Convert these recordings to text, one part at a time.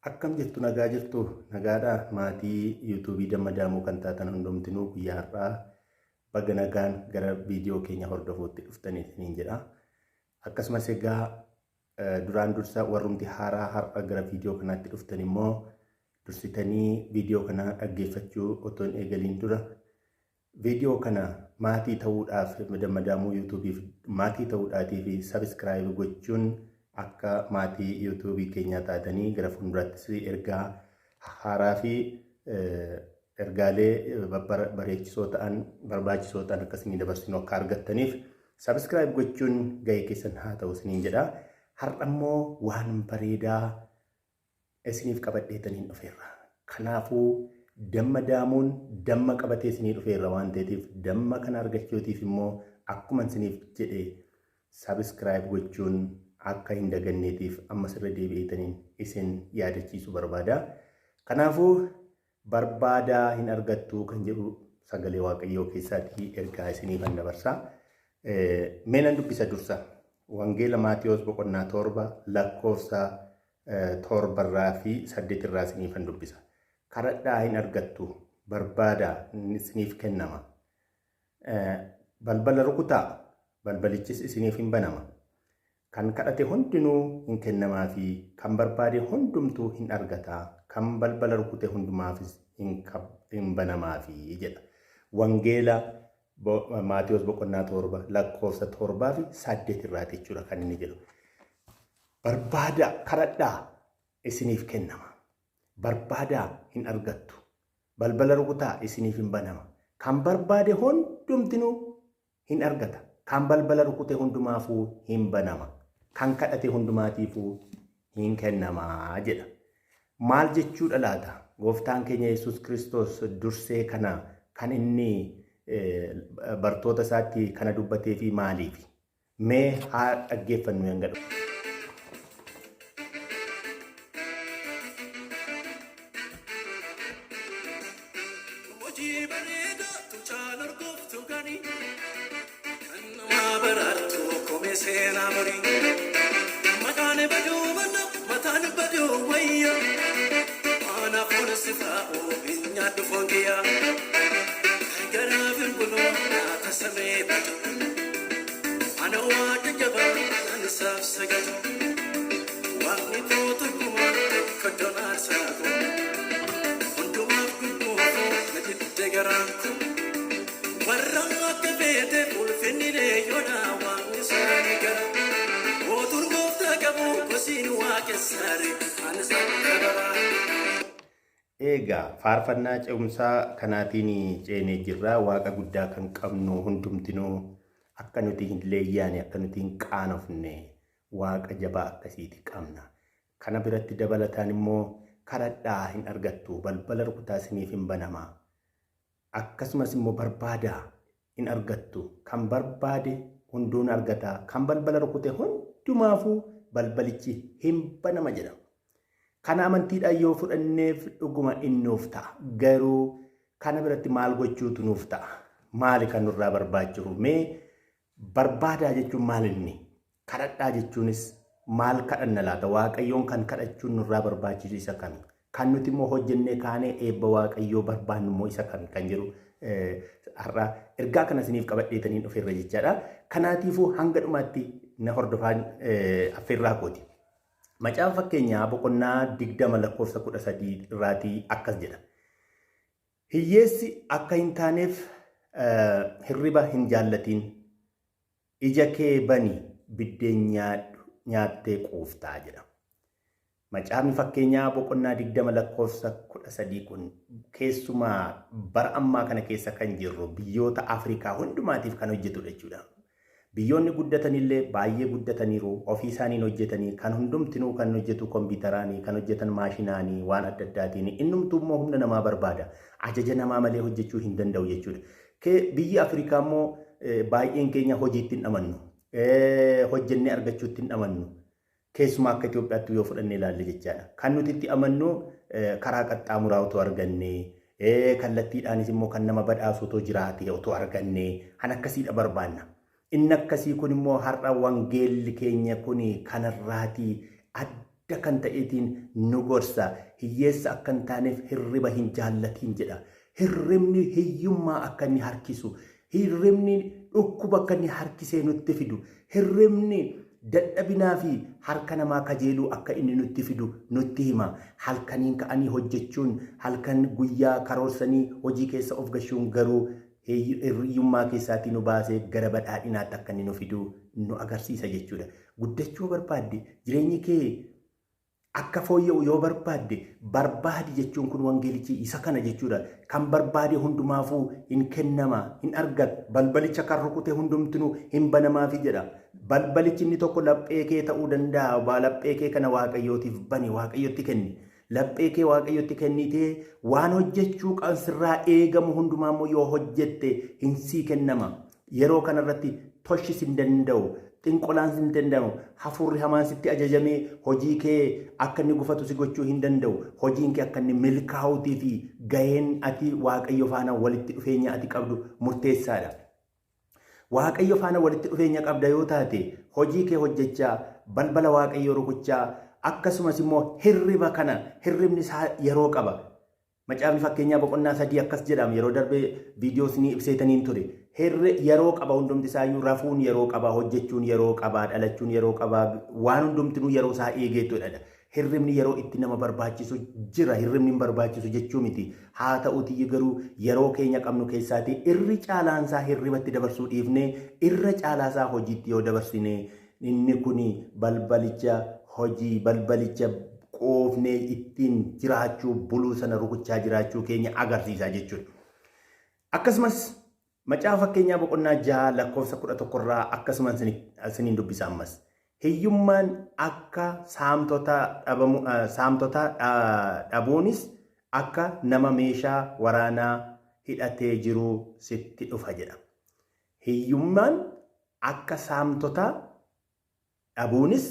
Akkam jirtu nagaa jirtu nagaadha maatii yuutuubii Damma Daamuu kan taatan hundumtinuu guyyaa har'aa baga nagaan gara viidiyoo keenya hordofuutti dhuftanii isiniin jedha. Akkasumas egaa duraan dursa warrumti haaraa har'a gara viidiyoo kanaatti dhuftan immoo dursitanii viidiyoo kana dhaggeeffachuu otoo hin eegaliin dura viidiyoo kana maatii ta'uudhaaf Damma Daamuu yuutuubiif maatii ta'uudhaatii fi sabiskiraayib gochuun akka maatii yuutuubii keenyaa taatanii gara fuulduraattis ergaa haaraa fi ergaalee bareechisoo ta'an barbaachisoo ta'an akkasii dabarsinu akka argattaniif sabiskiraayib gochuun gahee keessan haa ta'u isiniin jedha. Har'a immoo waan bareedaa isiniif qabadheetaniin dhufeerra. Kanaafuu damma daamuun damma qabatee isinii dhufeerra waan ta'eef damma kana argachuutiif immoo akkuma isiniif jedhe sabiskiraayib gochuun akka hin daganneetiif ammas irra deebi'eetaniin isin yaadachiisuu barbaada. Kanaafuu barbaadaa hin argattu kan jedhu sagalee Waaqayyoo keessaatii ergaa isiniifan dabarsa. Mee nan dubbisa dursa. Wangeela Maatiyoos boqonnaa 7 lakkoofsa 7 fi 8 irraa isiniifan dubbisa. Kadhadhaa hin argattu, barbaadaa isiniif kennama. Balbala rukutaa, balbalichis isiniif hin banama. Kan kadhate hundinuu hin kennamaafi, kan barbaade hundumtuu hin argata, kan balbala rukute hundumaafis hin banamaafi jedha. Wangeela Maatiyoos boqonnaa 7 lakkoofsa 7 fi 8 irraati jechuudha kan inni jedhu. Barbaadaa, kadhadhaa isiniif kennama. Barbaadaa hin argattu. Balbala rukutaa isiniif hin banama. Kan barbaade hundumtinuu hin argata. Kan balbala rukute hundumaafuu hin banama. Kan kadhate hundumaatiifuu hin kennama jedha. Maal jechuudha laata? Gooftaan keenya Yesuus Kiristoos dursee kana kan inni bartoota isaatti kana dubbatee fi maaliifi? Mee haa dhaggeeffannu hanga dhufu. Hojii bareedaa tuchaan urgooftu gani. Kan namaa baraartu komee seenaa barii. Maqaan baduu manna mataan baduu wayya. Waan hafuun si taa'u hin nyaadhu foon kiyya. Garaaf hin bulu nyaata samee batu. Ana waaqa jabaa naan isaaf sagadu. Waaqni koo tokkuma tokko iddoon aarsaa koo. Hundumaaf gurguufu na didde garaan koo. Warra akka feete ulfinni leeyyoodha waaqni isaanii gara. Mootuun gooftaa qabu kosiin waaqessaare ani isaan dabara. Eegaa faarfannaa ce'umsaa kanaatiin ceenee jirra. Waaqa guddaa kan qabnu hundumtinuu akka nuti hin leeyyaane, akka nuti hin qaanofne Waaqa jabaa akkasiiti qabna. Kana biratti dabalataan immoo kadhadhaa hin argattu, balbala rukutaa isiniif hin banama. Akkasumas immoo barbaadaa hin argattu. Kan barbaade hunduu hin argata, kan balbala rukute hundumaafuu balbalichi hin banama jedha. Kana amantiidhaan yoo fudhanneef dhuguma in nuuf ta'a. Garuu kana biratti maal gochuutu nuuf ta'a? Maali kan nurraa barbaachisu? Mee barbaadaa jechuun maal inni? Kadhadhaa jechuunis maal kadhanna laata? Waaqayyoon kan kadhachuun nurraa barbaachisu isa kami? Kan nuti immoo hojjennee kaanee eebba Waaqayyoo barbaannu immoo isa kami kan jedhu har'a ergaa kana isiniif qabadheetaniin dhufeerra jechaadha. Kanaatiifuu hanga dhumaatti na hordofaan affeerraa kooti. Macaafa Fakkeenyaa boqonnaa 20 lakkoofsa 13 irraatii akkas jedha. Hiyyeessi akka hin taaneef hirriba hin jaallatiin, ija kee bani biddeen nyaadhu nyaattee quuftaa jedha. Macaafni Fakkeenyaa boqonnaa 20 lakkoofsa 13 kun keessumaa bara ammaa kana keessa kan jirru biyyoota Afrikaa hundumaatiif kan hojjetudha jechuudha. Biyyoonni guddatanillee baay'ee guddataniiru ofii isaaniin hojjetanii kan hundumtinuu kan hojjetu kompiitaraanii kan hojjetan maashinaanii waan adda addaatiin innumtuu immoo humna namaa barbaada. Ajaja namaa malee hojjechuu hin danda'u jechuudha. Biyyi Afrikaa immoo baay'een keenya hojiitti hin amannu. Hojjennee argachuutti hin amannu. Keessumaa akka Itoophiyaatti yoo fudhannee ilaalle jechaadha. Kan nuti itti amannu karaa qaxxaamuraa otoo argannee, kallattiidhaanis immoo kan nama badhaasu otoo jiraate otoo argannee, kan akkasiidha barbaanna. Inni akkasii kun immoo har'a wangeelli keenya kun kanarraatii adda. adda kan ta'eetiin nu gorsa. Hiyyeessa akka hin taaneef hirriba hin jaallatiin jedha. Hirribni hiyyummaa akka inni harkisu, hirribni dhukkuba akka inni harkisee nutti fidu, hirribni dadhabinaa fi harka namaa kajeeluu akka inni nutti fidu nutti hima. Halkaniin ka'anii hojjechuun, halkan guyyaa karoorsanii hojii keessa of gashuun garuu hiyyummaa keessaatii nu baasee gara badhaadhinaatti akka inni nu fidu nu agarsiisa jechuudha. Guddachuu barbaadde, jireenyi kee akka fooyya'u yoo barbaadde, barbaadi jechuun kun wangeelichi isa kana jechuudha. Kan barbaade hundumaafuu hin kennama, hin argata. Balbalicha kan rukute hundumtinuu hin banamaafi jedha. Balbalichi inni tokko laphee kee ta'uu danda'a. Laphee kee kana Waaqayyootiif bani, Waaqayyotti kenni. Laphee kee Waaqayyotti kennitee waan hojjechuu sirraa eegamu hundumaa immoo yoo hojjette hin sii kennama. Yeroo kanarratti toshi sin danda'u, xinqolaan sin danda'u, hafuurri hamaan sitti ajajamee hojii kee akka inni gufatu si gochuu hin danda'u. Hojiin kee akka inni milkaa'uutii fi gaheen ati Waaqayyo faana walitti dhufeenya ati qabdu murteessaadha. Waaqayyo faana walitti dhufeenya qabda yoo taate, hojii kee hojjechaa, balbala Waaqayyoo rukuchaa, akkasumas immoo hirriba kana, hirribni isaa yeroo qaba. Macaafni Fakkeenyaa boqonnaa 3 akkas jedhama. Yeroo darbe viidiyoo isinii ibseetaniin ture. Hirri yeroo qaba, hundumti isaayyuu rafuun yeroo qaba, hojjechuun yeroo qaba, dhalachuun yeroo qaba, waan hundumtinuu yeroo isaa eegeetudha. Hirribni yeroo itti nama barbaachisu jira, hirribni hin barbaachisu jechuu miti. Haa ta'uutii garuu yeroo keenya qabnu keessaatii irri caalaansaa hirribatti dabarsuu dhiifnee irra caalaasaa hojiitti yoo dabarsine, inni kun balbalicha hojii, balbalicha quufnee ittiin jiraachuu buluu sana rukuchaa jiraachuu keenya agarsiisa jechuudha. Akkasumas Macaafa Fakkeenyaa boqonnaa 6 lakkoofsa 11 irraa akkasumas isiniin dubbisa ammas. Hiyyummaan akka saamtota dhabuunis akka nama meeshaa waraanaa hidhatee jiruu sitti dhufa jedha. Hiyyummaan akka saamtota dhabuunis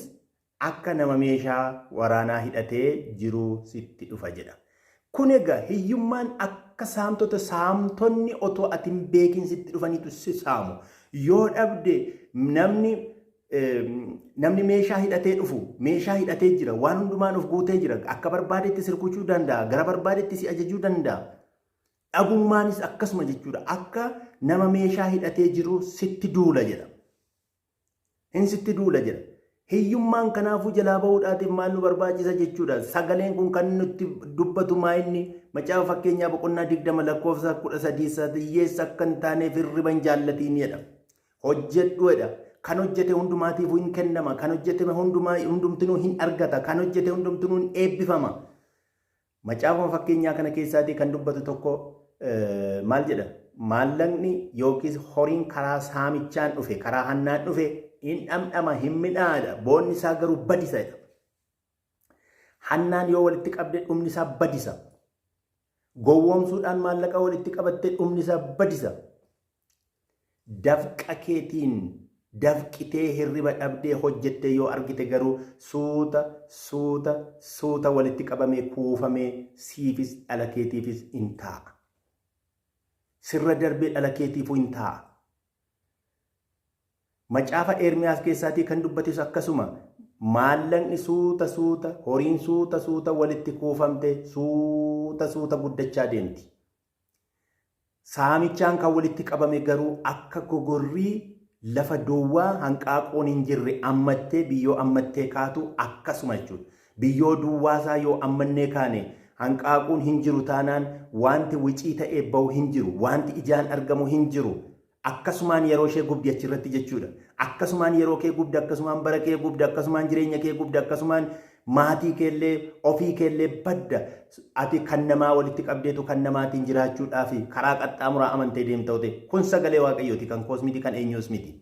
akka nama meeshaa waraanaa hidhatee jiruu sitti dhufa jedha. Kun egaa hiyyummaan akka saamtota, saamtonni otoo ati hin beekin sitti dhufaniitu si saamu. Yoo dhabde namni meeshaa hidhatee dhufu meeshaa hidhatee jira, waan hundumaan of guutee jira, akka barbaadetti si rukuchuu danda'a, gara barbaadetti si ajajuu danda'a. Dhabummaanis akkasuma jechuudha. Akka nama meeshaa hidhatee jiru sitti duula jedha. Hin sitti duula jedha. Hiyyummaan kanaafuu jalaa bahuudhaatiif maal nu barbaachisa jechuudha. Sagaleen kun kan nutti dubbatu maa inni Macaafa Fakkeenyaa boqonnaa 20 lakkoofsa 13 hiyyeessa akka hin taaneef hirriba hin jaallatiin jedha. Hojjedhu jedha. Kan hojjete hundumaatiifuu hin kennama. Kan hojjete hundumaa hundumtinuu hin argata. Kan hojjete hundumtinuu hin eebbifama. Macaafuma Fakkeenyaa kana keessaatii kan dubbatu tokko maal jedha? Maallaqni yookiis horiin karaa saamichaan dhufe, karaa hannaan dhufe hin dhamdhama, hin midhaadha. Boonni isaa garuu badisa jedha. Hannaan yoo walitti qabde dhumni isaa badisa. Gowwoomsuudhaan maallaqa walitti qabatte dhumni isaa badisa. Dafqa keetiin dafqitee hirriba dhabdee hojjettee yoo argite garuu suuta suuta suuta walitti qabamee kuufamee siifis dhala keetiifis in taa'a. Sirra darbee dhala keetiifuu in taa'a. Macaafa Ermiyaas keessaatii kan dubbates akkasuma, maallaqni suuta suuta, horiin suuta suuta walitti kuufamte suuta suuta guddachaa deemti. Saamichaan kan walitti qabame garuu akka gogorrii lafa duwwaa hanqaaquun hin jirre ammattee biyyoo ammattee kaatu akkasuma jechuudha. Biyyoo duwwaasaa yoo ammannee kaane hanqaaquun hin jiru taanaan wanti wicii ta'ee bahu hin jiru, wanti ijaan argamu hin jiru. Akkasumaan yeroo ishee gubdi achirratti jechuudha. Akkasumaan yeroo kee gubda, akkasumaan bara kee gubda, akkasumaan jireenya kee gubda, akkasumaan maatii keellee ofii keellee badda. Ati kan namaa walitti qabdeetu kan namaatiin jiraachuudhaaf karaa qaxxaamuraa amantee deemta ta'e. Kun sagalee Waaqayyooti, kan koos miti, kan eenyuus miti.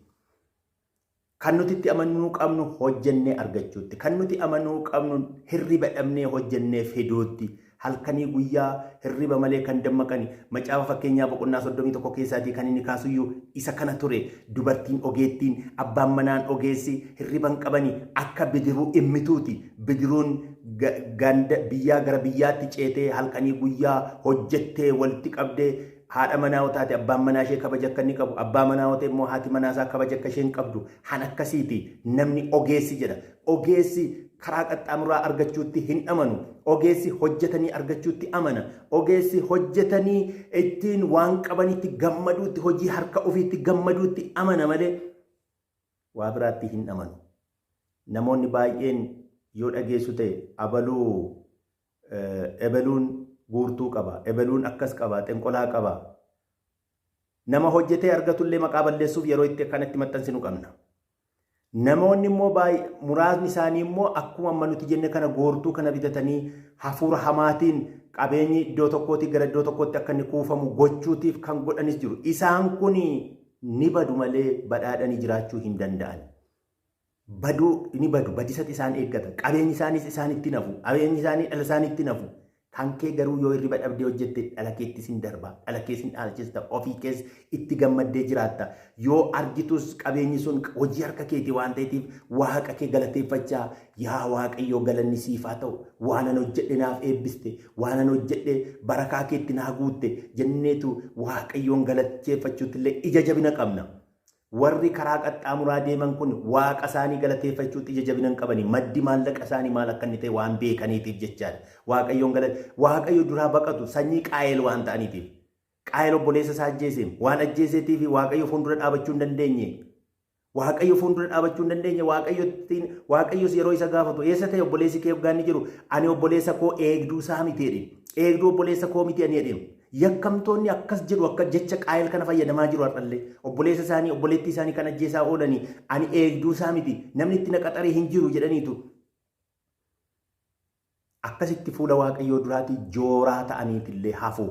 Kan nuti itti amanuu qabnu hojjennee argachuutti, kan nuti amanuu qabnu hirriba dhabnee hojjennee fiduutti, halkanii guyyaa hirriba malee kan dammaqani. Macaafa Fakkeenyaa boqonnaa 31 keessaatii kan inni kaasuyyuu isa kana ture. Dubartiin ogeettiin, abbaan manaan ogeessi hirriba hin qabani, akka bidiruu immituuti. Bidiruun ganda biyyaa gara biyyaatti ceetee halkanii guyyaa hojjettee walitti qabdee, haadha manaa yoo taate abbaan manaa ishee kabaja akka inni qabu, abbaa manaa yoo ta'e immoo haati manaa isaa kabaja akka isheen qabdu, han akkasiiti namni ogeessi jedha. Ogeessi karaa qaxxaamuraa argachuutti hin amanu. Ogeessi hojjetanii argachuutti amana. Ogeessi hojjetanii ittiin waan qabanitti gammaduutti, hojii harka ofiitti gammaduutti amana malee waa biraatti hin amanu. Namoonni baay'een yoo dhageessu ta'e abaluu ebeluun guurtuu qaba, ebeluun akkas qaba, xenqolaa qaba. Nama hojjetee argatullee maqaa balleessuuf yeroo itti akkanatti maxxansinu qabna. Namoonni immoo muraasni isaanii immoo akkuma amma nuti jenne kana goortuu kana bitatanii hafuura hamaatiin qabeenyi iddoo tokkootii gara iddoo tokkootti akka inni kuufamu gochuutiif kan godhanis jiru. Isaan kun ni badu malee badhaadhanii jiraachuu hin danda'an. Baduu ni badu, badisatu isaan eeggata. Qabeenyi isaaniis isaanitti nafu, qabeenyi isaanii dhala isaanitti nafu. Kan kee garuu yoo hirriba dhabdee hojjette dhala keetti sin darba, dhala kee sin dhaalchista, ofii kees itti gammaddee jiraatta. Yoo argitus qabeenyi sun hojii harka keetii waan ta'eetiif Waaqa kee galateeffachaa, yaa Waaqayyoo galanni siif haa ta'u, waanan hojjedhe naaf eebbiste, waanan hojjedhe barakaa keetti naa guutte jenneetu Waaqayyoon galateeffachuutti illee ija jabina qabna. Warri karaa qaxxaamuraa deeman kun Waaqa isaanii galateeffachuutti ija jabina hin qabani. Maddi maallaqa isaanii maal akka inni ta'e waan beekaniitiif jechaadha. Waaqayyoon galate Waaqayyo duraa baqatu sanyii Qaayel waan ta'aniitiif. Qaayel obboleessa isaa ajjeese waan ajjeeseetiif Waaqayyo fuuldura dhaabachuu hin dandeenye. Waaqayyo fuuldura dhaabachuu hin dandeenye. Waaqayyottiin Waaqayyos yeroo isa gaafatu eessa ta'e obboleessi kee hoggaan inni jiru ani obboleessa koo eegduu isaa miti jedhe. Eegduu obboleessa koo miti ani jedhe. Yakkamtoonni akkas jedhu akka jecha Qaayel kana fayyadamaa jiru har'allee. Obboleessa isaanii, obboleettii isaanii kan ajjeesaa oolanii ani eegduu isaa miti, namni itti na qaxaree hin jiru jedhaniitu. Akkasitti fuula Waaqayyoo duraati jooraa ta'aniitillee hafu.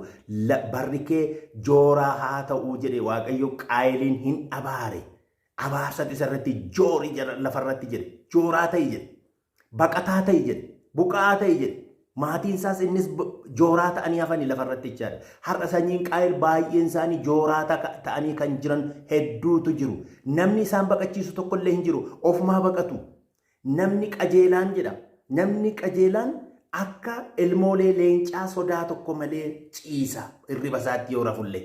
Barri kee jooraa haa ta'uu jedhe Waaqayyo Qaayeliin hin abaare. Abaarsatu isa irratti joori lafarratti jedhe. Jooraa ta'i jedhe. Baqataa ta'i jedhe. Buqa'aa ta'i jedhe. Maatiin isaas innis jooraa ta'anii hafanii lafarratti jechaadha. Har'a sanyiin Qaayel baay'een isaanii jooraa ta'anii kan jiran hedduutu jiru. Namni isaan baqachiisu tokkollee hin jiru. Ofumaa baqatu. Namni qajeelaan jedha. Namni qajeelaan akka ilmoolee leencaa sodaa tokko malee ciisa hirriba isaatti yoo rafullee.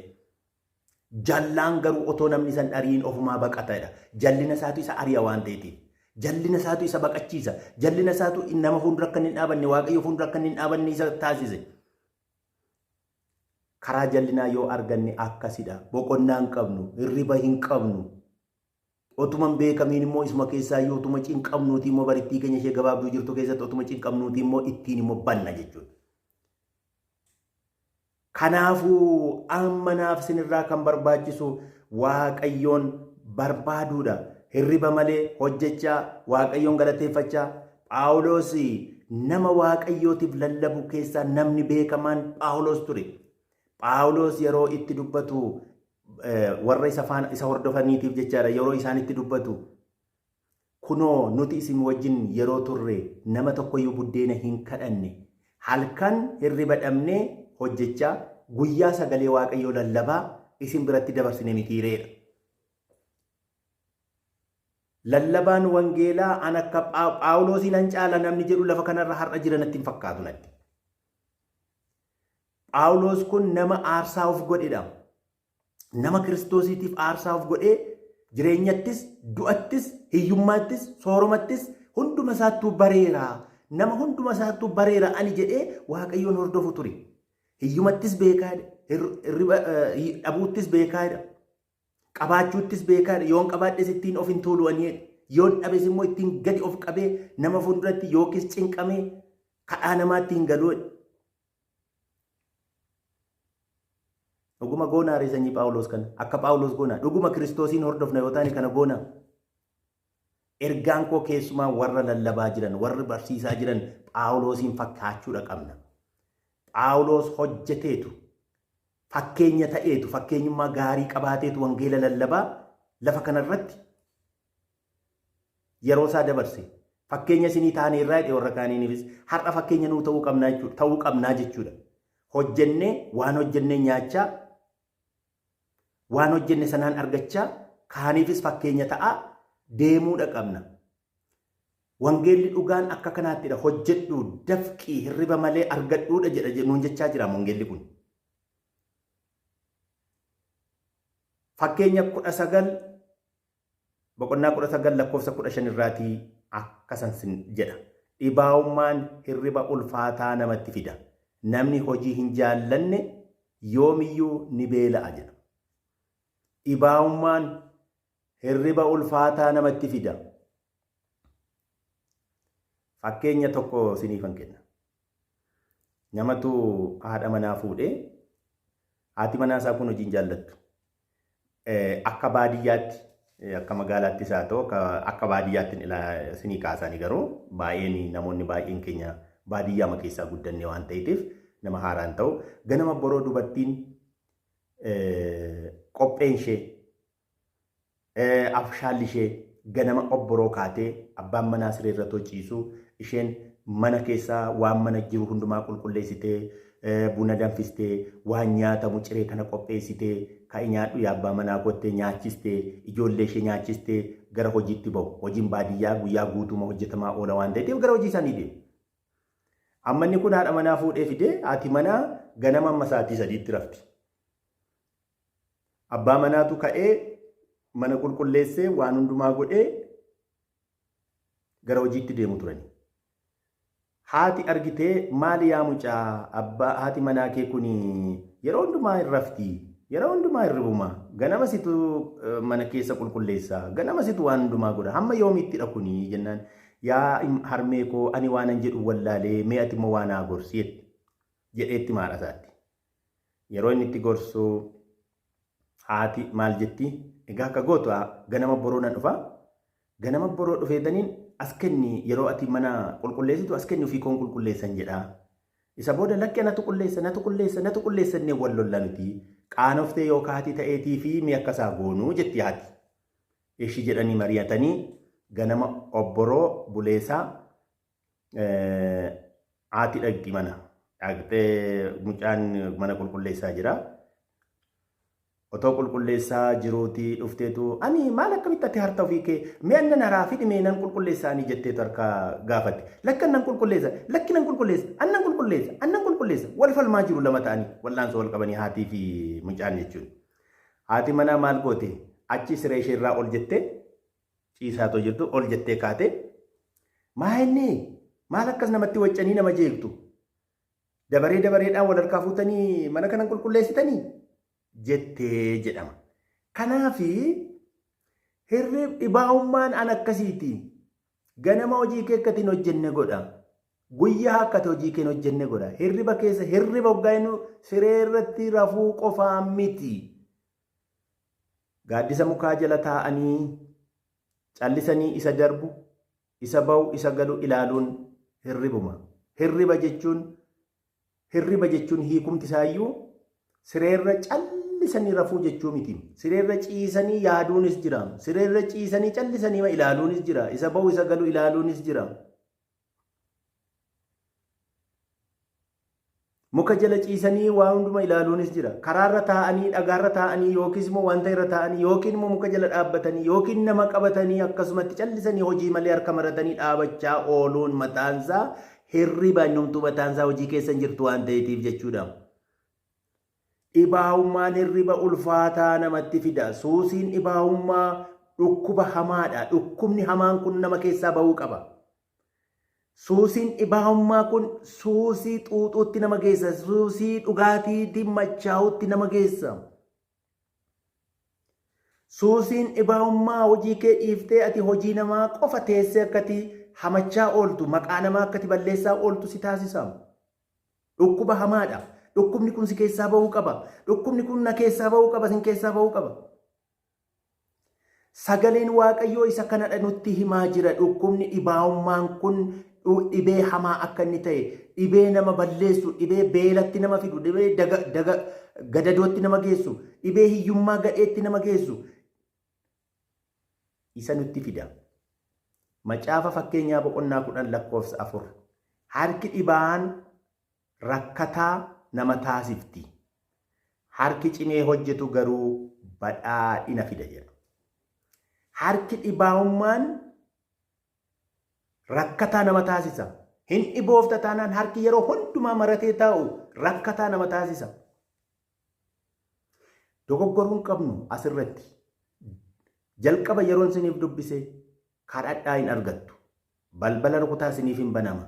Jallaan garuu otoo namni isa hin ari'in ofumaa baqata jedha. Jallina isaatu isa ari'a waan ta'eetiif. Jallina isaatu isa baqachiisa. Jallina isaatu nama fuuldura akka inni hin dhaabanne, Waaqayyo fuuldura akka inni hin dhaabanne isa taasise. Karaa jallinaa yoo arganne akkasidha. Boqonnaa hin qabnu, hirriba hin qabnu. Otuma hin beekamiin immoo isuma keessaa iyyuu otuma cinqamnuutii immoo barittii keenya ishee gabaabduu jirtu keessatti otuma cinqamnuutii immoo ittiin immoo banna jechuudha. Kanaafuu amma naaf isinirraa kan barbaachisu Waaqayyoon barbaaduudha. Hirriba malee hojjechaa, Waaqayyoon galateeffachaa. Phaawulos nama Waaqayyootiif lallabu keessaa namni beekamaan Phaawulos ture. Phaawulos yeroo itti dubbatu warra isa faana isa hordofaniitiif jechaadha yeroo isaan itti dubbatu Kunoo, nuti isin wajjin yeroo turre nama tokko iyyuu buddeena hin kadhanne. Halkan hirriba dhabnee hojjechaa, guyyaa sagalee Waaqayyoo lallabaa isin biratti dabarsine mitii ree? dha. Lallabaan wangeelaa an akka Phaawuloosii nan caala namni jedhu lafa kanarra har'a jira natti hin fakkaatu natti. Phaawulos kun nama aarsaa of godhedha. Nama Kiristoosiitiif aarsaa of godhee jireenyattis, du'attis, hiyyummaattis, sooromattis hunduma isaattuu bareera. Nama hunduma isaattuu bareera ani jedhee Waaqayyoon hordofu ture. Hiyyumattis beekaa jedhe, hirriba dhabuuttis beekaa jedha. Qabaachuuttis beekaa jedha. Yoon qabaadhes ittiin of hin tuulu ani jedhe. Yoon dhabes immoo ittiin gadi of qabee nama fuulduratti yookiis cinqamee kadhaa namaatti hin galu jedhe. Dhuguma goonaa ree sanyii Phaawulos kana? Akka Phaawulos goonaa? Dhuguma Kiristoosiin hordofna yoo taane kana goonaa? Ergaan koo keessumaa warra lallabaa jiran, warri barsiisaa jiran Phaawulosiin fakkaachuudha qabna. Phaawulos hojjeteetu, fakkeenya ta'eetu, fakkeenyummaa gaarii qabaateetu wangeela lallabaa lafa kanarratti yeroo isaa dabarse. Fakkeenya isinii taaneerraa jedhe warra kaaniinifis. Har'a fakkeenya nuu ta'uu qabnaa jechuudha. Ta'uu qabnaa jechuudha. Hojjennee waan hojjennee nyaachaa waan hojjenne sanaan argachaa kaaniifis fakkeenya ta'aa deemuudha qabna. Wangeelli dhugaan akka kanaattidha. Hojjedhu, dafqii, hirriba malee argadhuudha jedha nuun jechaa jira wangeelli kun. Fakkeenya 19 Boqonnaa 19 lakkoofsa 15 irraatii akkasan sin jedha. Dhibaa'ummaan hirriba ulfaataa namatti fida. Namni hojii hin jaallanne yoomiyyuu ni beela'a jedha. Dhibaa'ummaan hirriba ulfaataa namatti fida. Fakkeenya tokko isiniifan kenna. Namatu haadha manaa fuudhee, haati manaa isaa kun hojii hin jaallattu. Akka baadiyyaatti, akka magaalaattis haa ta'u, akka baadiyyaatti isinii kaasanii, garuu baay'een namoonni baay'een keenya baadiyyaama keessaa guddanne waan ta'eef nama haaraan ta'u, ganama boroo dubartiin qopheen ishee, abshaalli ishee, ganama obboroo kaatee abbaan manaa siree irra ciisu, isheen mana keessaa waan mana jiru hundumaa qulqulleessitee, buna danfistee, waan nyaatamu ciree kana qopheessitee, "Ka'i nyaadhu yaa abbaa manaa," gottee nyaachistee, ijoollee ishee nyaachistee gara hojiitti bahu. Hojiin baadiyyaa guyyaa guutuuma hojjetamaa oola waan ta'eef gara hojii isaanii deemu. Amma inni kun haadha manaa fuudhee fidee, haati manaa ganama amma sa'aatii 3tti rafti. Abbaa manaatu ka'ee mana qulqulleessee, waan hundumaa godhee gara hojiitti deemu turani. Haati argitee, "Maali yaa mucaa, abbaa haati manaa kee kun yeroo hundumaa hin rafti, yeroo hundumaa hin ribuma, ganama situ mana keessa qulqulleessa, ganama situ waan hundumaa godha, hamma yoomiittidha kuni?" jennaan, "Yaa harmee koo, ani waanan jedhu wallaalee, mee ati immoo waan haa gorsi," jedheetti maadha isaatti. Yeroo inni itti gorsu haati maal jetti? "Egaa akka gootu, ganama boroo nan dhufa. Ganama boroo dhufeetaniin as kenni, yeroo ati mana qulqulleessitu as kenni, ofii koon qulqulleessan," jedha. Isa booda, "Lakki, anatu qulleessa, natu qulleessa, natu qulleessa," innee wal lolla miti. "Qaanoftee yookaan haati ta'eetii fi mi akka isaa goonuu," jetti haati. Ishii jedhanii mari'atanii ganama obboroo buleessaa haati dhaqxi mana. Dhaqxee mucaan mana qulqulleessaa jira. Otoo qulqulleessaa jiruutii dhufteetu, "Ani maal, akkamitti ati harta ofii kee, mee annan haraa fidhi, mee nan qulqulleessaa ani," jetteetu harka gaafatte. "Lakki, annan qulqulleessa, lakki, nan qulqulleessa, annan qulqulleessa, annan qulqulleessa." Wal falmaa jiru lama ta'anii, wal'aansoo wal qabanii, haatii fi mucaan jechuun. Haati manaa maal goote? Achi siree ishee irraa ol jettee, ciisaatoo jirtu ol jettee kaate, "Maa inni maal akkas namatti waccanii nama jeeqtu? Dabaree dabareedhaan wal harkaa fuutanii mana kanan qulqulleessitanii?" jettee jedhama. Kanaafi hirrib dhibaa'ummaan an akkasiiti. Ganama hojii kee akka hin hojjenne godha. Guyyaa akka ati hojii kee hin hojjenne godha. Hirriba keessa, hirriba hoggaa inni siree irratti rafuu qofaa miti. Gaaddisa mukaa jala taa'anii callisanii isa darbu, isa ba'u, isa galu ilaaluun hirribuma. Hirriba jechuun hiikumti isaayyuu sireerra callisanii rafuu jechuu miti. Sireerra ciisanii yaaduunis jira. Sireerra ciisanii callisanii ilaaluunis jira. Isa ba'u, isa galu ilaaluunis jira. Muka jala ciisanii waa hunduma ilaaluunis jira. Karaarra taa'anii, dhagaarra taa'anii, yookiis immoo wanta irra taa'anii, yookiin immoo muka jala dhaabbatanii, yookiin nama qabatanii akkasumatti callisanii hojii malee harka maratanii dhaabachaa ooluun mataansaa hirriba, innumtuu mataansaa hojii keessa hin jirtu waan ta'eetiif jechuudha. Dhibaa'ummaan hirriba ulfaataa namatti fida. Suusiin dhibaa'ummaa dhukkuba hamaadha. Dhukkubni hamaan kun nama keessaa bahuu qaba. Suusiin dhibaa'ummaa kun suusii xuuxuutti nama geessa. Suusii dhugaatiitti machaa'utti nama geessa. Suusiin dhibaa'ummaa hojii kee dhiiftee ati hojii namaa qofa teessee akkati hamachaa ooltu, maqaa namaa akkati balleessaa ooltu si taasisa. Dhukkuba hamaadha. Dhukkubni kun si keessaa bahuu qaba. Dhukkubni kun na keessaa bahuu qaba, sin keessaa bahuu qaba. Sagaleen Waaqayyoo isa kanadha nutti himaa jira. Dhukkubni dhibaa'ummaan kun dhibee hamaa akka inni ta'e, dhibee nama balleessu, dhibee beelatti nama fidu, dhibee daga, daga, gadadootti nama geessu, dhibee hiyyummaa gadheetti nama geessu. Isa nutti fida. Macaafa Fakkeenyaa boqonnaa 10 lakkoofsa 4. "Harki dhibaan rakkataa nama taasifti. Harki cimee hojjetu garuu badhaadhina fida," jedha. Harki dhibaa'ummaan rakkataa nama taasisa. Hin dhiboofta taanaan, harki yeroo hundumaa maratee taa'u rakkataa nama taasisa. Dogoggoruu hin qabnu asirratti. Jalqaba yeroon isiniif dubbise, kadhadhaa hin argattu. Balbala rukutaa isiniif hin banama.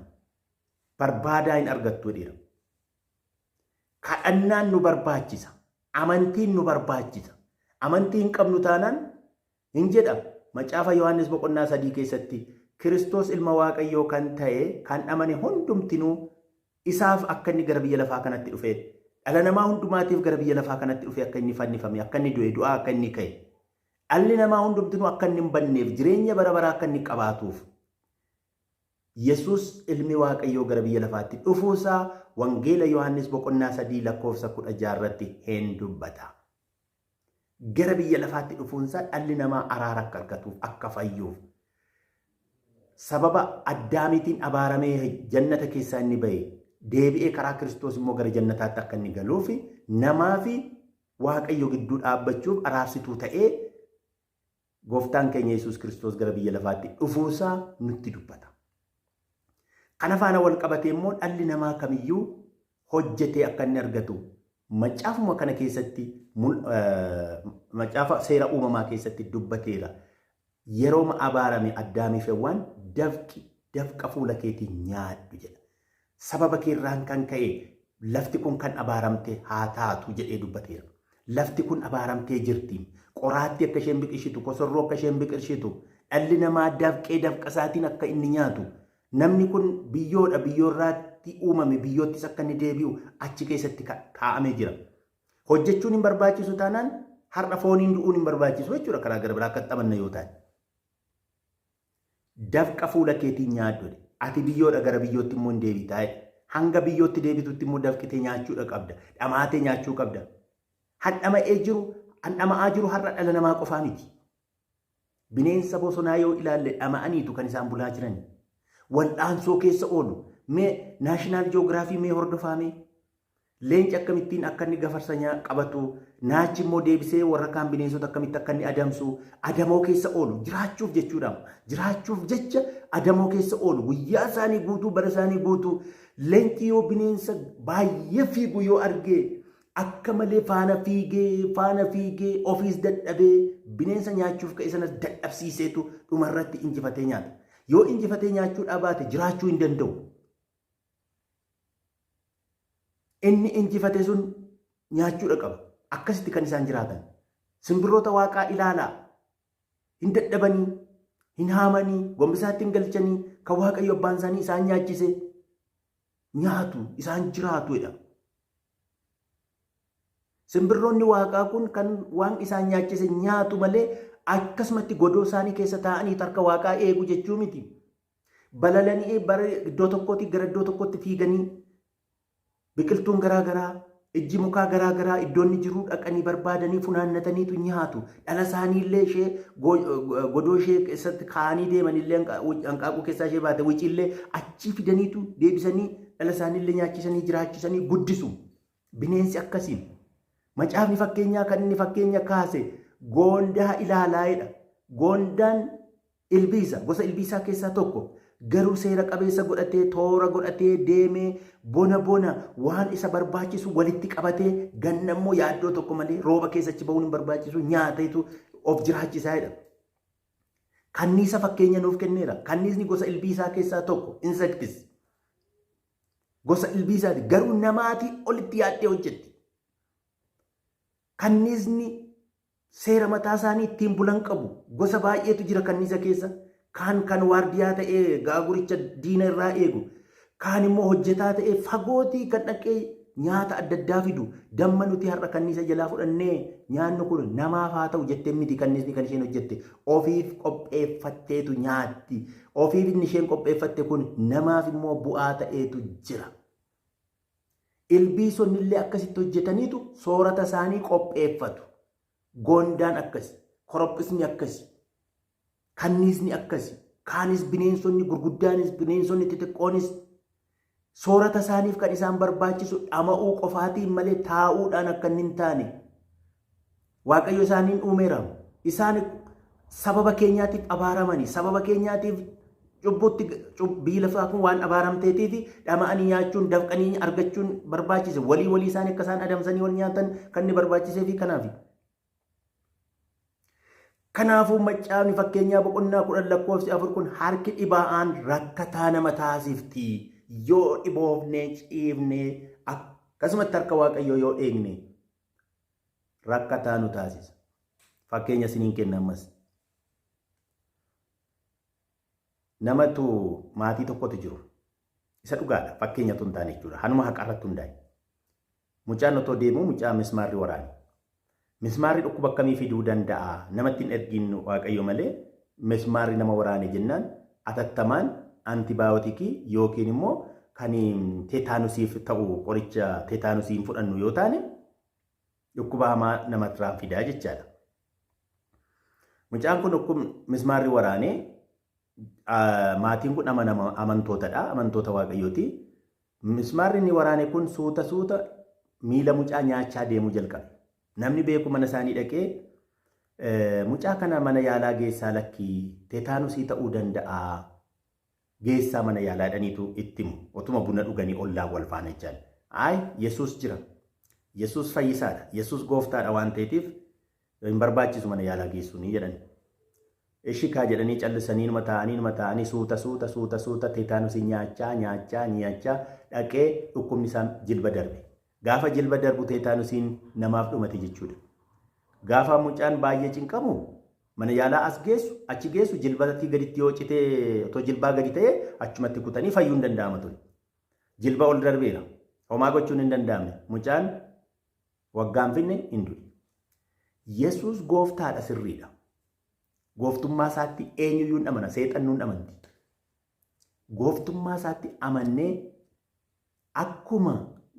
Barbaadaa hin argattu jedheera. Kadhannaan nu barbaachisa. Amantiin nu barbaachisa. Amantii hin qabnu taanaan hin jedha. Macaafa Yohaannis boqonnaa 3 keessatti Kiristoos ilma Waaqayyoo kan ta'e kan amane hundumtinuu isaaf akka inni gara biyya lafaa kanatti dhufe, dhala namaa hundumaatiif gara biyya lafaa kanatti dhufe, akka inni fannifame, akka inni du'e, du'aa akka inni ka'e, dhalli namaa hundumtinuu akka inni hin badneef, jireenya bara baraa akka inni qabaatuuf Yesuus ilmi Waaqayyoo gara biyya lafaatti dhufuusaa Wangeela Yohaannis boqonnaa 3 lakkoofsa 16 irratti hin dubbata. Gara biyya lafaatti dhufuunsaa dhalli namaa araara akka argatuuf, akka fayyuuf. Sababa Addaamiitiin abaaramee jannata keessaa inni ba'e, deebi'ee karaa Kiristoos immoo gara jannataatti akka inni galuuf, namaa fi Waaqayyo gidduu dhaabbachuuf araarsituu ta'ee Gooftaan keenya Yesuus Kiristoos gara biyya lafaatti dhufuusaa nutti dubbata. Kana faana wal qabatee immoo dhalli namaa kamiyyuu hojjetee akka inni argatu macaafuma kana keessatti, macaafa seera uumamaa keessatti dubbateera. Yerooma abaarame Addaamii fi Hewwaan dafqi dafqa fuula keetiin nyaadhu jedha. Sababa keerraan kan ka'e lafti kun kan abaaramte haa taatu jedhee dubbateera. Lafti kun abaaramtee jirti. Qoraattii akka isheen biqilchitu, kosorroo akka isheen biqilchitu, dhalli namaa dafqee dafqa isaatiin akka inni nyaatu. Namni kun biyyoodha, biyyoorraatti uumame, biyyoottis akka inni deebi'u achi keessatti kaa'amee jira. Hojjechuun hin barbaachisu taanaan har'a fooniin du'uun hin barbaachisu jechuudha, karaa gara biraa akka taphanna yoo taane. Dafqa fuula keetiin nyaadhu jedhe. Ati biyyoodha, gara biyyootti immoo hin deebitaa jedhe. Hanga biyyootti deebitutti immoo dafqitee nyaachuudha qabda. Dhamaatee nyaachuu qabda. Handhama'ee jiru, handhama'aa jiru har'a dhala namaa qofaa miti. Bineensa bosonaa yoo ilaalle dhama'aniitu kan isaan bulaa jiran. Wal'aansoo keessa oolu. Mee Naashinaal Ji'oogiraafii mee hordofaa mee. Leenci akkamittiin akka inni gafarsa qabatu, naachi immoo deebisee warra kaan bineensota akkamitti akka inni adamsu, adamoo keessa oolu, jiraachuuf jechuudha. Jiraachuuf jecha adamoo keessa oolu, guyyaa isaanii guutuu, bara isaanii guutuu, leenci yoo bineensa baay'ee fiigu yoo arge, akka malee faana fiigee, faana fiigee, ofiis dadhabee, bineensa nyaachuuf ka'e sanas dadhabsiiseetu dhumarratti injifatee nyaata. Yoo injifatee nyaachuu dhabaate jiraachuu hin danda'u. Inni injifate sun nyaachuudha qaba. Akkasitti kan isaan jiraatan. Simbirroota waaqaa ilaalaa. Hin dadhabanii, hin haamanii, gombisaatti hin galchanii, kan Waaqayyo abbaan isaanii isaan nyaachise nyaatu, isaan jiraatu jedha. Simbirroonni waaqaa kun kan waan isaan nyaachise nyaatu malee akkasumatti godoo isaanii keessa taa'anii harka waaqaa eegu jechuu miti. Balalanii bara iddoo tokkootii gara iddoo tokkotti fiiganii, biqiltuun garaa garaa, ijji mukaa garaa garaa iddoo inni jiru dhaqanii barbaadanii funaannataniitu nyaatu. Dhala isaanii illee ishee godoo ishee keessatti kaa'anii deeman illee, hanqaaquu keessaa ishee baate wicii illee achii fidaniitu deebisanii dhala isaanii illee nyaachisanii jiraachisanii guddisu. Bineensi akkasiin. Macaafni fakkeenyaa kan inni fakkeenya kaase goondaa ilaalaa'edha. Goondaan ilbiisa, gosa ilbiisaa keessaa tokko. Garuu seera qabeessa godhatee, toora godhatee deemee, bona bona waan isa barbaachisu walitti qabatee, ganna immoo yaaddoo tokko malee rooba keessa achi bahuun hin barbaachisu, nyaateetu of jiraachisaa jedha. Kanniisa fakkeenya nuuf kenneera. Kanniisni gosa ilbiisaa keessaa tokko, insects. Gosa ilbiisaati. Garuu namaatii olitti yaaddee hojjetti. Kanniisni seera mataa isaanii ittiin bulan qabu. Gosa baay'eetu jira kanniisa keessa. Kaan kan waardiyaa ta'ee gaaguricha diina irraa eegu. Kaan immoo hojjetaa ta'ee fagootii kan dhaqee nyaata adda addaa fidu. Damma nuti har'a kanniisa jalaa fudhannee nyaannu kun namaaf haa ta'u jettee miti kanniisni kan isheen hojjette. Ofiif qopheeffatteetu nyaatti. Ofiif inni isheen qopheeffatte kun namaaf immoo bu'aa ta'eetu jira. Ilbiisonni illee akkasitti hojjetaniitu soorata isaanii qopheeffatu. Goondaan akkasi, korophisni akkasi, kanniisni akkasi, kaanis bineensonni gurguddaanis bineensonni xixiqqoonis soorata isaaniif kan isaan barbaachisu dhama'uu qofaatiin malee taa'uudhaan akka inni hin taane Waaqayyo isaaniin uumeera. Isaan sababa keenyaatiif abaaramani. Sababa keenyaatiif cubbutti biyyi lafaa kun waan abaaramteetiif dhama'anii nyaachuun, dafqanii argachuun barbaachise. Walii walii isaanii akka isaan adamsanii wal nyaatan kan inni barbaachisee fi kanaafi. Kanaafuu macaafni fakkeenyaa boqonnaa 10 lakkoofsi 4 kun harki dhibaa'aan rakkataa nama taasifti. Yoo dhiboofnee ciifnee akkasumatti harka Waaqayyoo yoo eegne rakkataa nu taasisa. Fakkeenya isiniin kenna ammas. Namatu maatii tokkotu jiru. Isa dhugaadha. Fakkeenya tun taane jechuudha. Hanuma haqa irratti hundaa'e. Mucaan otoo deemuu mucaa mismaarri waraane. Mismaarri dhukkuba akkamii fiduu danda'a? Namatti hin ergiin Waaqayyo malee mismaarri nama waraane jennaan atattamaan antibaayotikii yookiin immoo kan teetaanusiif ta'u qoricha teetaanusiin fudhannu yoo taane dhukkuba hamaa namarraan fidaa jechaadha. Mucaan kun dhukkubni mismaarri waraanee maatiin kun amantootadha. Amantoota Waaqayyooti. Mismaarri inni waraane kun suuta suuta miila mucaa nyaachaa deemuu jalqabe. Namni beeku mana isaanii dhaqee mucaa kana mana yaalaa geessaa lakkii teetaanusii ta'uu danda'a. Geessaa mana yaalaa dhaniitu itti himu. Otuma buna dhuganii ollaan wal faana jechaan. Ayi Yesuus jira. Yesuus fayyisaadha. Yesuus gooftaadha waan ta'eetiif hin barbaachisu mana yaalaa geessuuni jedhan. Ishi kaa jedhanii callisanii numa taa'anii numa taa'anii suuta suuta suuta suuta teetaanusii nyaachaa nyaachaa nyaachaa dhaqee dhukkubni isaa jilba darbe. Gaafa jilba darbu teetaanusiin namaaf dhumate jechuudha. Gaafa mucaan baay'ee cinqamu mana yaalaa as geessu achi geessu jilbatii gaditti yoo citee otoo jilbaa gadi ta'ee achumatti kutanii fayyuu hin danda'ama ture. Jilba ol darbeera. Homaa gochuun hin danda'amne. Mucaan waggaan finne hin du'e. Yesuus gooftaadha sirriidha. Gooftummaa isaatti eenyuyyuu hin amana, seexannuu hin amanti. Gooftummaa isaatti amannee akkuma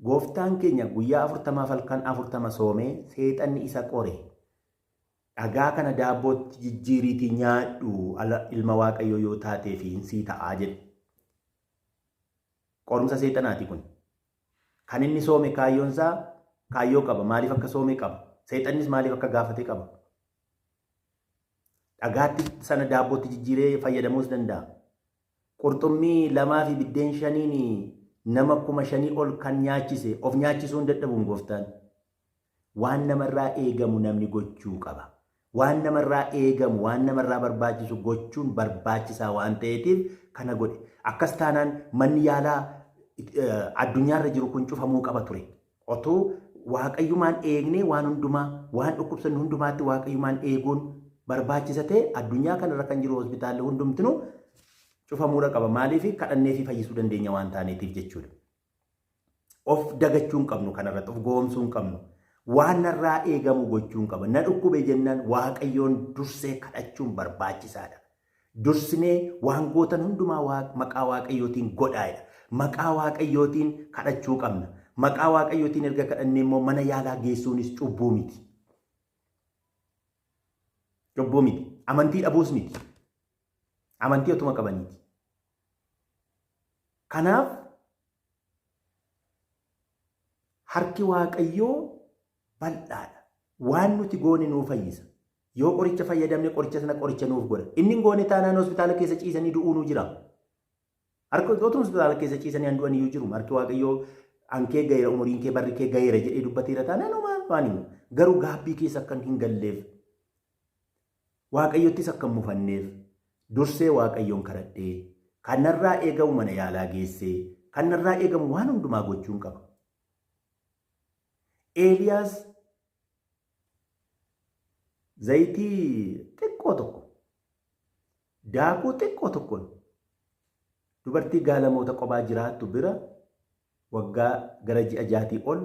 gooftaan keenya guyyaa 40 halkan 40 soomee seexanni isa qore. Dhagaa kana daabbootti jijjiiriitii nyaadhu ilma Waaqayyoo yoo taatee fi hin sii ta'aa jedhe. Qorumsa seexanaati kun. Kan inni soome kaayyoon isaa kaayyoo qaba. Maaliif akka soome qaba. Seexannis maaliif akka gaafate qaba. Dhagaatti sana daabbootti jijjiiree fayyadamuus danda'a. Qurxummii 2 fi biddeen 5n nama 5,000 ol kan nyaachise of nyaachisuu hin dadhabuun gooftaan. Waan namarraa eegamu namni gochuu qaba. Waan namarraa eegamu, waan namarraa barbaachisu gochuun barbaachisaa waan ta'eetiif kana godhe. Akkas taanaan manni yaalaa addunyaarra jiru kun cufamuu qaba ture. Otuu waaqayyumaan eegnee waan hundumaa, waan dhukkubsannu hundumaatti waaqayyumaan eeguun barbaachisa ta'e addunyaa kanarra kan jiru hospitaalli hundumtinuu cufamuudha qaba. Maaliif kadhannee fi fayyisuu dandeenya waan taaneetiif jechuudha. Of dagachuu hin qabnu kanarratti, of gowwomsuu hin qabnu. Waan narraa eegamu gochuu hin qaba. Na dhukkube jennaan Waaqayyoon dursee kadhachuun barbaachisaadha. Dursinee waan gootan hundumaa maqaa Waaqayyootiin godhaadha. Maqaa Waaqayyootiin kadhachuu qabna. Maqaa Waaqayyootiin erga kadhannee immoo mana yaalaa geessuunis cubbuu miti. Cubbuu miti. Amantii dhabuus miti. Amantii otuma qabaniiti. Kanaaf harki Waaqayyoo bal'aadha. Waan nuti goone nuu fayyisa. Yoo qoricha fayyadamne qoricha sana qoricha nuuf godha. Inni hin goone taanaan hospitaala keessa ciisanii du'uu nu jira. Harka otuma hospitaala keessa ciisanii an du'an iyyuu jiru. Harki Waaqayyoo ankee gaheera umuriin kee barri kee gaheera jedhee dubbateera taanaan homaa waan hin garuu gaabbii keessa akka hin galleef Waaqayyottis akka hin mufanneef dursee Waaqayyoon kadhadhee, kan narraa eegamu mana yaalaa geessee, kan narraa eegamu waan hundumaa gochuun qaba. Eeliyaas zayitii xiqqoo tokko, daakuu xiqqoo tokkoon dubartii gaalamoota qobaa jiraattu bira waggaa gara ji'a jaatii ol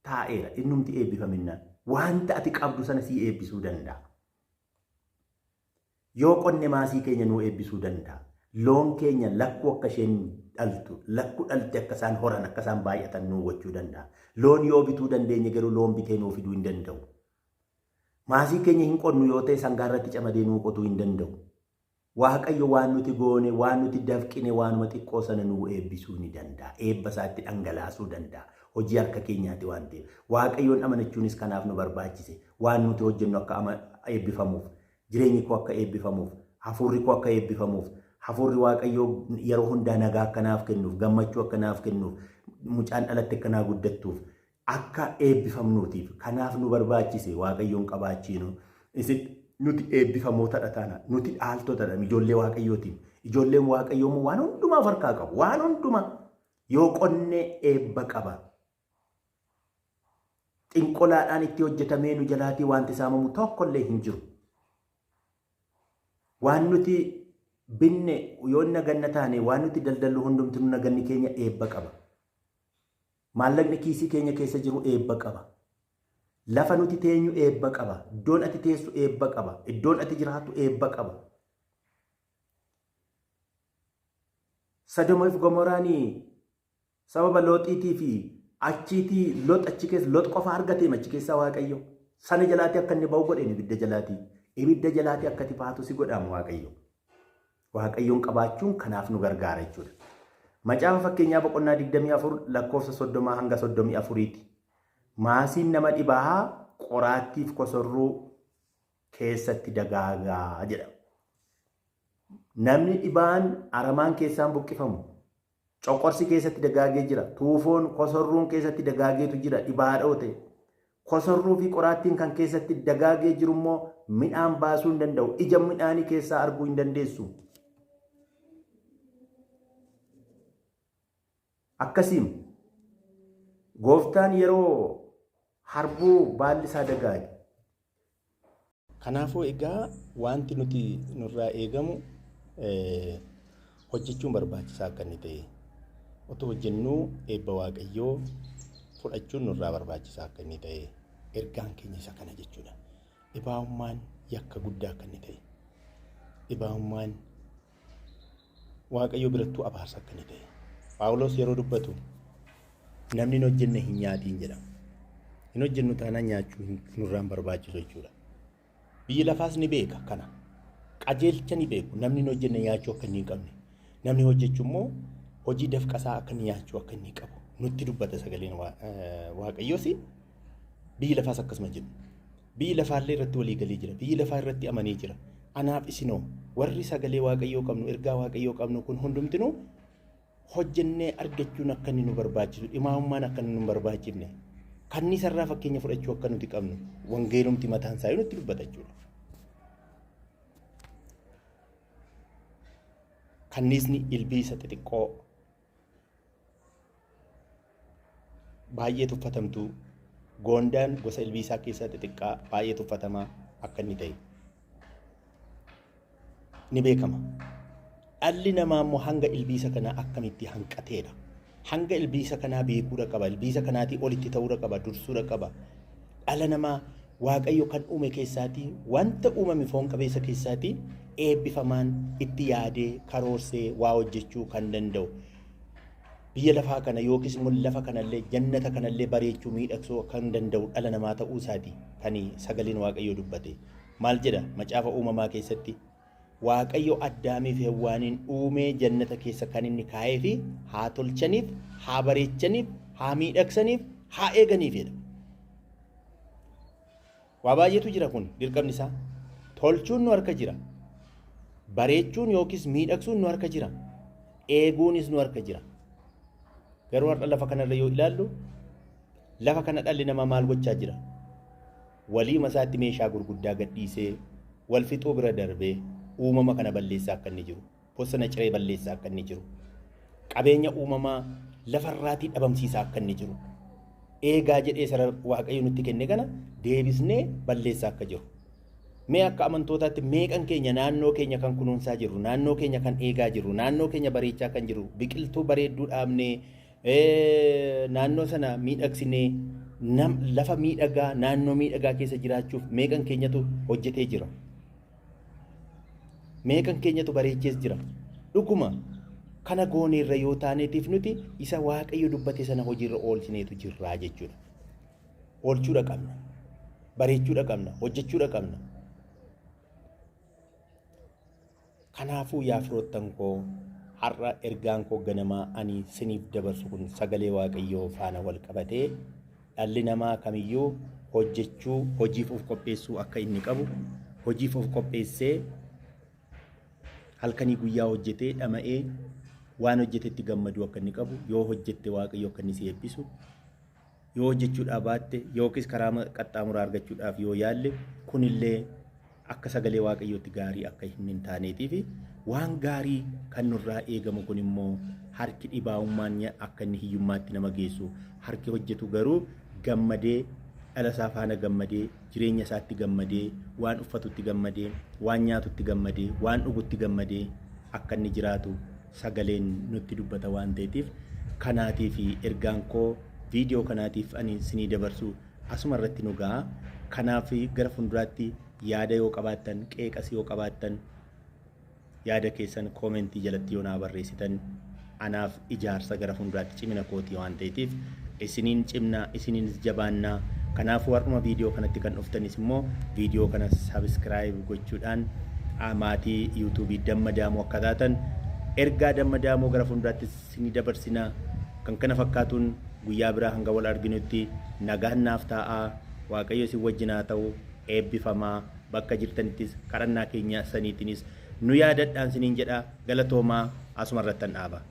taa'eera. Innumti eebbifaminnaan. Wanta ati qabdu sana sii eebbisuu danda'a. Yoo qonne maasii keenya nuu eebbisuu danda'a. Loon keenya lakkuu akka isheen dhaltu, lakkuu dhalte akka isaan horan, akka isaan baay'atan nuu gochuu danda'a. Loon yoo bituu dandeenye garuu loon bitee nuu fiduu hin danda'u. Maasii keenya hin qonnu yoo ta'e sangaa irratti camadee nuu qotuu hin danda'u. Waaqayyo waan nuti goone, waan nuti dafqine waanuma xiqqoo sana nuu eebbisuu ni danda'a. Eebba isaa itti dhangalaasuu danda'a. Hojii harka keenyaati waan ta'eef. Waaqayyoon amanachuunis kanaaf nu barbaachise. Waan nuti hojjennu akka eebbifamuuf, jireenyi koo akka eebbifamuuf, hafuurri koo akka eebbifamuuf, hafuurri Waaqayyoo yeroo hundaa nagaa akka naaf kennuuf, gammachuu akka naaf kennuuf, mucaan dhalatte akka naa guddattuuf, akka eebbifamnuutiif kanaaf nu barbaachise Waaqayyoon qabaachiinu. Isin Nuti eebbifamootadha taana. Nuti dhaaltotadha ijoollee Waaqayyootiin. Ijoolleen Waaqayyoo immoo waan hundumaa of harkaa qabu. Waan hundumaa yoo qonnee eebba qaba. Xinqolaadhaan itti hojjetamee nu jalaatii wanti saamamu tokkollee hin jiru. Waan nuti binne yoo naganna taane waan nuti daldallu hundumtinuu naganni keenya eebba qaba. Maallaqni kiisii keenya keessa jiru eebba qaba. Lafa nuti teenyu eebba qaba. Iddoon ati teessu eebba qaba. Iddoon ati jiraattu eebba qaba. Sodomiif Gomoraanii sababa Looxiitii fi achiitii Loox achi keessa Loox qofa argateem achi keessaa Waaqayyo. Sana jalaatii akka inni ba'u godheen ibidda jalaatii. Ibidda jalaatii akka ati baatu si godhaam Waaqayyo. Waaqayyoon qabaachuun kanaaf nu gargaara jechuudha. Macaafa fakkeenyaa boqonnaa 24 lakkoofsa 30 hanga 34ti. Maasiin nama dhibaahaa qoraattiif kosorruu keessatti dagaagaa jedha. Namni dhibaan aramaan keessaan buqqifamu. Coqorsi keessatti dagaagee jira. Tuufoon kosorruun keessatti dagaageetu jira dhibaadhoo ta'e. Kosorruu fi qoraattiin kan keessatti dagaagee jiru immoo midhaan baasuu hin danda'u. Ija midhaanii keessaa arguu hin dandeessu. Akkasiin gooftaan yeroo harbuu baalli isaa dagaage. Kanaafuu egaa wanti nuti nurraa eegamu hojjechuun barbaachisaa akka inni ta'e otoo hojjennuu eebba Waaqayyoo fudhachuun nurraa barbaachisaa akka inni ta'e ergaan keenya isa kana jechuudha. Dhibaa'ummaan yakka guddaa akka inni ta'e dhibaa'ummaan Waaqayyo birattuu abaarsa akka inni ta'e. Phaawulos yeroo dubbatu namni hin hojjenne hin nyaatiin jedha. Hin hojjennu taanaan nyaachuu nurraan barbaachisu jechuudha. Biyyi lafaas ni beeka kana. Qajeelcha ni beeku. Namni hin hojjenne nyaachuu akka inni hin qabne. Namni hojjechu immoo hojii dafqasaa akka inni nyaachuu akka inni qabu. Nutti dubbata sagaleen Waaqayyoos. Biyyi lafaas akkasuma jedhu. Biyyi lafaallee irratti walii galee jira. Biyyi lafaa irratti amanee jira. Anaaf isinoo warri sagalee Waaqayyoo qabnu, ergaa Waaqayyoo qabnu kun hundumtinuu hojjennee argachuun akka inni nu barbaachisu, dhimaa'ummaan akka inni nu barbaachifne, kanniisarraa fakkeenya fudhachuu akka nuti qabnu, wangeelumti mataan isaa nutti dubbata jechuudha. Kanniisni ilbiisa xixiqqoo baay'ee tuffatamtu, goondaan gosa ilbiisaa keessaa xixiqqaa baay'ee tuffatamaa akka inni ta'e ni beekama. Dhalli namaa immoo hanga ilbiisa kanaa akkamitti hanqateedha. Hanga ilbiisa kanaa beekuudha qaba. Ilbiisa kanaatii olitti ta'uudha qaba. Dursuudha qaba. Dhala namaa Waaqayyo kan uume keessaatii wanta uumame foon qabeessa keessaatii eebbifamaan itti yaadee karoorsee waa hojjechuu kan danda'u. Biyya lafaa kana yookiis immoo lafa kanallee jannata kanallee bareechuu miidhagsuu kan danda'u dhala namaa ta'uu isaati kan sagaleen Waaqayyoo dubbate. Maal jedha macaafa uumamaa keessatti? Waaqayyo Addaamii fi Hewwaaniin uumee jannata keessa kan inni kaa'ee fi haa tolchaniif, haa bareechaniif, haa miidhagsaniif, haa eeganiif jedha. Waa baay'eetu jira kun dirqamni isaa. Tolchuun nu harka jira. Bareechuun yookiis miidhagsuun nu harka jira. Eeguunis nu harka jira. Garuu har'a lafa kanarra yoo ilaallu lafa kana dhalli namaa maal gochaa jira? Waliima isaatti meeshaa gurguddaa gadhiisee wal fixuu bira darbee uumama kana balleessaa akka inni jiru, bosona ciree balleessaa akka inni jiru, qabeenya uumamaa lafarraatii dhabamsiisaa akka inni jiru, eegaa jedhee sara Waaqayyo nutti kenne kana deebisnee balleessaa akka jiru. Mee akka amantootaatti meeqan keenya naannoo keenya kan kunuunsaa jirru, naannoo keenya kan eegaa jirru, naannoo keenya bareechaa kan jirru, biqiltuu bareedduu dhaabnee naannoo sana miidhagsinee lafa miidhagaa naannoo miidhagaa keessa jiraachuuf meeqan keenyatu hojjetee jira. Meeqan keenyatu bareechees jira. Dhuguma kana gooneerra yoo taaneetiif nuti isa Waaqayyo dubbate sana hojiirra oolchineetu jirraa jechuudha. Oolchuudha qabna. Bareechuudha qabna. Hojjechuudha qabna. Kanaafuu yaa firoottan koo har'a ergaan koo ganamaa ani siniif dabarsu kun sagalee Waaqayyoo faana wal qabatee dhalli namaa kamiyyuu hojjechuu hojiif of qopheessuu akka inni qabu hojiif of qopheessee halkanii guyyaa hojjetee dhama'ee waan hojjetetti gammaduu akka inni qabu yoo hojjette Waaqayyo akka inni si eebbisu yoo hojjechuudhaa baatte yookiis karaa qaxxaamuraa argachuudhaaf yoo yaalle kunillee akka sagalee Waaqayyootti gaarii akka hin taaneetii fi waan gaarii kan nurraa eegamu kun immoo harki dhibaa'ummaan akka inni hiyyummaatti nama geessu, harki hojjetu garuu gammadee, dhala isaa faana gammadee, jireenya isaatti gammadee, waan uffatutti gammadee, waan nyaatutti gammadee, waan dhugutti gammadee akka inni jiraatu sagaleen nutti dubbata waan ta'eetiif, kanaatii fi ergaan koo viidiyoo kanaatiif ani isinii dabarsu asuma irratti nu ga'a. Kanaaf gara fuulduraatti yaada yoo qabaattan, qeeqas yoo qabaattan, yaada keessan koomentii jalatti yoo naa barreessitan anaaf ijaarsa gara fuulduraatti cimina kootii waan ta'eetiif, isiniin cimnaa, isiniinis jabaannaa. Kanaafuu har'uma viidiyoo kanatti kan dhuftanis immoo viidiyoo kana sabiskiraayib gochuudhaan maatii yuutuubii Damma Daamoo akka taatan, ergaa Damma Daamoo gara fuulduraatti isinii dabarsinaa. Kan kana fakkaatuun guyyaa biraa hanga wal arginutti nagaan naaf taa'aa. Waaqayyo isin wajjin haa ta'u. Eebbifamaa. Bakka jirtanittis kadhannaa keenya saniitiinis nu yaadadhaan isiniin jedha. Galatoomaa, asuma irrattan dhaaba.